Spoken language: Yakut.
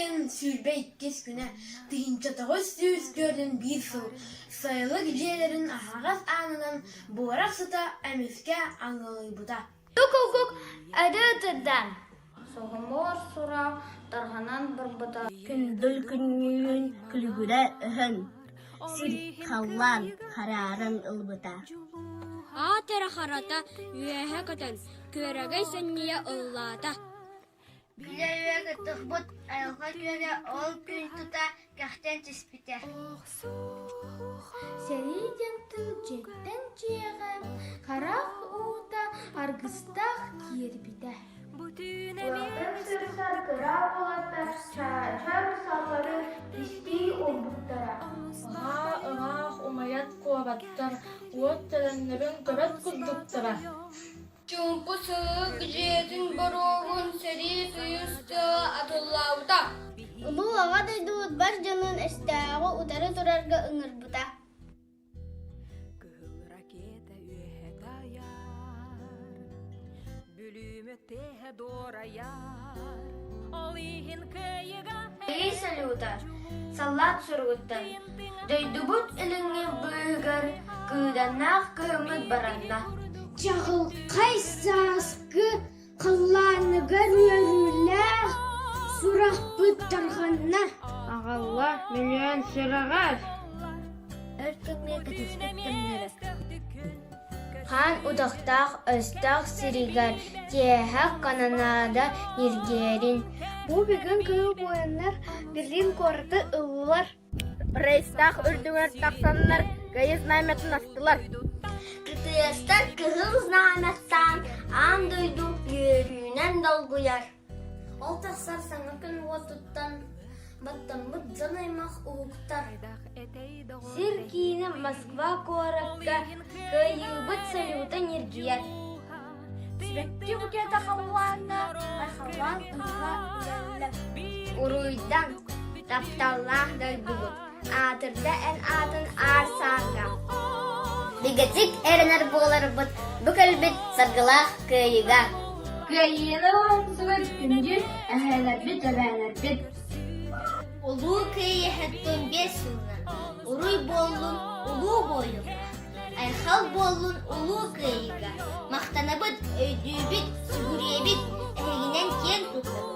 ыйын 22 күнэ, 1941 сыл сайылык дьиэлэрин аһаҕас аанынан буорах сыта эмискэ аҥылыйбыта. Тукулгук ырыытыдан Соһумуор сурах тарҕанан барбыта. Күндүл күннүүн күлүгүрэ өһөн, сир халлаан харааран ылбыта. Аат эрэ харата үөһэ көтөн, күөрэгэй сэнньийэ ыллаата. Күлэ-үө кытыхпыт айылҕа күөлэ ол күн тута кэхтэн түспүтэ. Сэрии диэн тыл дьиэттэн дьиэҕэ харах уута аргыстаах киирбитэ. Уолтан сырсар кыра уолаттар чаачар саллары кистии уурбуттара. Ыһаа-ыһаах умайан куобаттар, уот төлөннөрүн көрөр курдуктара. Чуумпу сыык дьиэтин боруогун сэрии тыйыс тыала атыллаабыта. Улуу Аҕа дойдубут бар дьонун өстөөҕү утары турарга ыҥырбыта. Кыһыл ракета үөһэ дайар, бүлүүмэ тэһэ дуорайар, ол иһин кыайыга Кыайыы салюта саллаат суругуттан Дойдубут илиҥҥи быыһыгар кыыданнаах кыһыммыт баранна. Чаҕылхай сааскы халлааныгар үөрүүлээх сурахпыт тарҕанна. Аҕалла миллион сүрэҕэр. Өр кэмҥэ кэтэспит кэмнэрэ. Хаан утахтаах өстөөх сиригэр киэһэ канонада ньиргиэрин. Бу бүгүн кыыл буойуннар Берлин куораты ыллылар. Рейстаах үрдүгэр тахсаннар Кыайыы знамятын астылар. Кытыастар кыһыл знамяттаан аан дойду үөрүүнэн долгуйар. Ол тахсар саҥа күн уотуттан баттаммыт дьон-аймах уһуктар. Сир киинэ Москва куоракка Кыайыыбыт салюта ньиргийэр. Сибэкки букета халлааҥҥа айхаллаан ыһыла үрэллэр. Уруйдан, тапталлаах дойдубут, аатырда эн аатын аар саарга. Бигэтик эрэнэр буоларбыт бу кэлбит саргылаах кыайыыга. Кыайыыны уһансыбыт күндү эһээлэрбит, эбээлэрбит. Улуу Кыайыһыттан биэс сылынан уруй буоллун улуу буойуҥҥа, айхал буоллун улуу кыайыыга! Махтанабыт, өйдүүбүт, сүгүрүйэбит, эһигинэн киэн туттабыт!